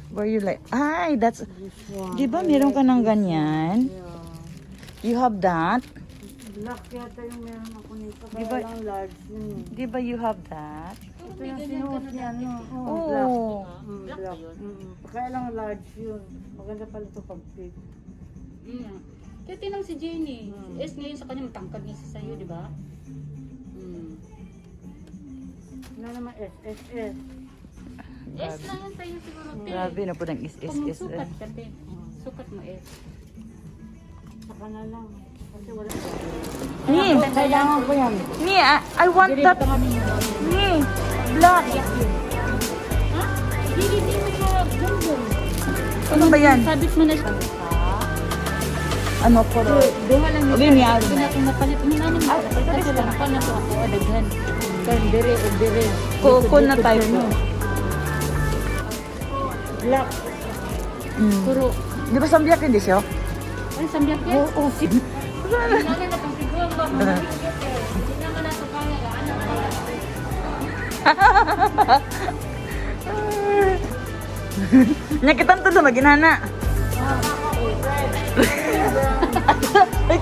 Where you like? Ay, that's This one. Di ba meron ka ng ganyan? Yeah. You have that? Black yata yung meron ako nito. Di Kaya ba- lang large yun eh. Di ba you have that? Ito yung sinuot niya, no? Oo, black. Oo. Black. Kaya lang large yun. Maganda pala ito pag fit. Kaya tinang si Jenny. S ngayon sa kanya, matangkad niya siya sa'yo, di ba? Wala naman S, S, S. S lang yan sa'yo siguro, te. Grabe na po ng is is Kung is. sukat ka, te. Sukat mo S. Saka na lang. Kasi wala. Ni, Kailangan ko yan. ni, I want that. Ni, black. Ha? Hindi, hindi mo siya bumbong. Ano ba yan? Sabit mo na siya. Ano ko ro? Duha lang Ubi niya. Ito na akong napalit. Ano na naman? Kasi lang pa na to ako. Daghan. Kan, dire, o dire. Ko na tayo no. Black. Puro. Di ba sambiyak hindi siya? Ay, sambiyak yan? Oo, oh, si. Ano na itong siguro ba? Hindi naman na ito kaya. Ano ba? Nyakitan to maginana. Ay,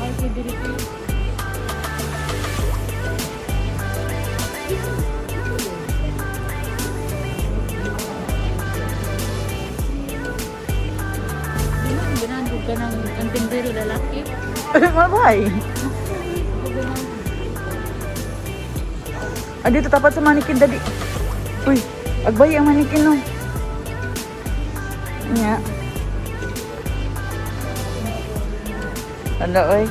Ay, si Diriki. Di ba, ganahan ka ng antindero lalaki? mabay. Ah, dito tapat sa manikin dali. Uy, agbay ang manikin no. Nya. Ano oy?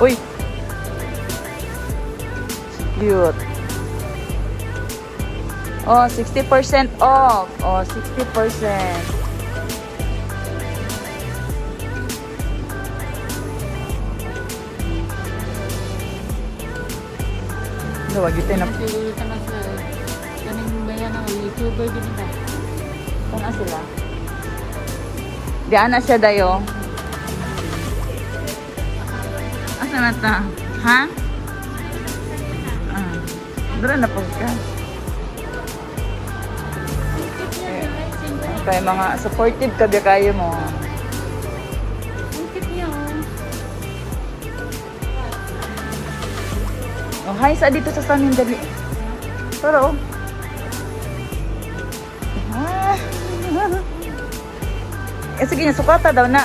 Uy. Cute. Oh, 60% off. Oh, 60%. Dawag ito na. Siguro ka na sa kaning bayan ng YouTuber din ba? Kung sila? Di ana siya dayo. Asa na ta? Ha? Ah. Dara na po ka. Kaya mga supportive ka ba kayo mo? Ang cute niya oh. Oh, hi sa dito sa samin dali. Pero oh. Ah. Eh, sige na, sukata daw na.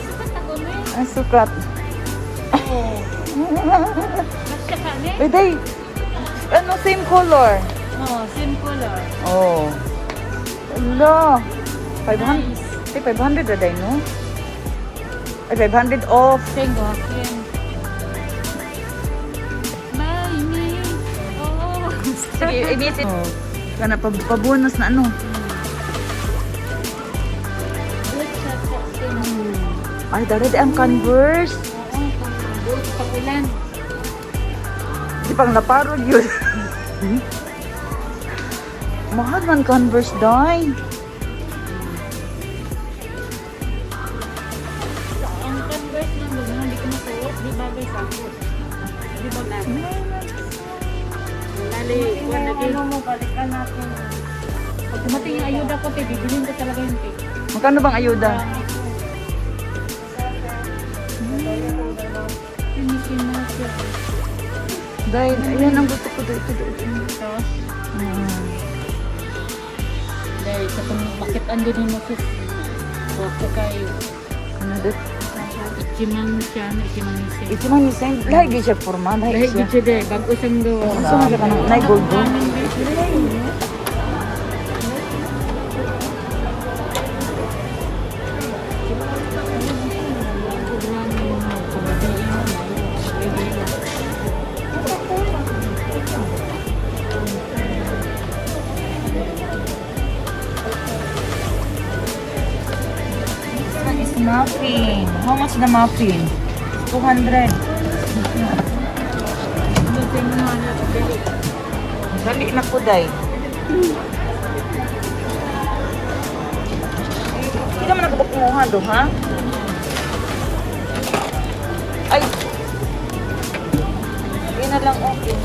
Sukat ako may. Ang sukat. Oo. Masya ka ni? Uy, day. Ano, same color. Oh, same color. Oh. Hello. 500. Nice. Ay, 500 na day, no? Ay, 500 off. Same oh, Buy me. Oh. Sige, i-miss it. Oh. Kana, pa-bonus na ano. Ay, dara di ang Converse. Oo, pang pang ulan. Di pang naparod yun. Mahal man Converse, day. Ang Converse lang doon, hindi ko masuot. Di bagay sa ako. Di ba na? Lali, kung Yung lagi. ano mo, balikan natin. Pag dumating yung ayuda ko, te, bibilin ko talaga yun, te. Magkano bang ayuda? Mickey Mouse yun. Day, ayan ang gusto ko dito. Dito. Ito. Dahil sa kung bakit ando din mo sis. Wako kayo. Ano dito? Ichimang siya, ichimang siya. Ito man yung same. Lagi siya forma. Lagi Dahil siya. gid siya dahil, bago siyang do. Asa man siya kanang nay gold do? This one is muffin. How much the muffin? 200. Dali na ko, day. Hindi naman ako kumuha do, ha? Ay! Hindi na lang okay.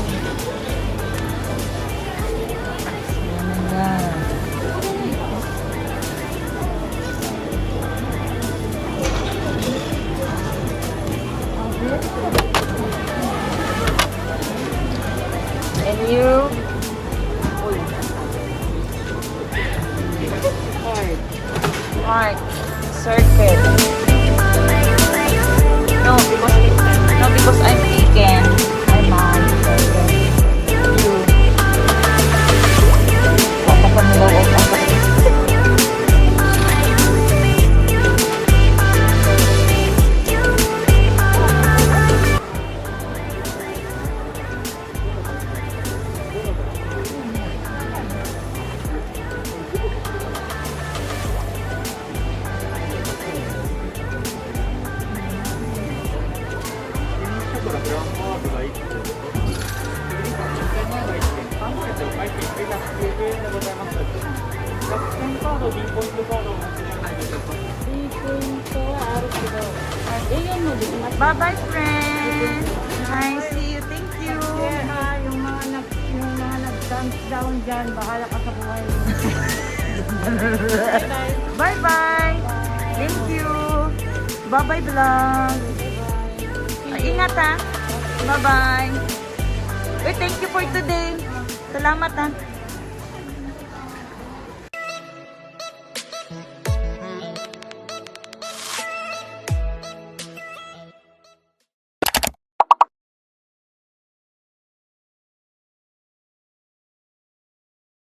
Park Circuit. No, because I'm vegan. Hi, Mom. You. Wala pa nila og. いポイントはあるけど、あ、営業もできます。 Bye bye, friend. Hi, see you. Thank you. Kaya yung mga nag-thumbs down dyan, bahala ka sa buhay mo. Bye bye. Thank you. Bye bye, vlog. Ay, ingat ah. Bye bye. Uy, thank you for today. Salamat ah.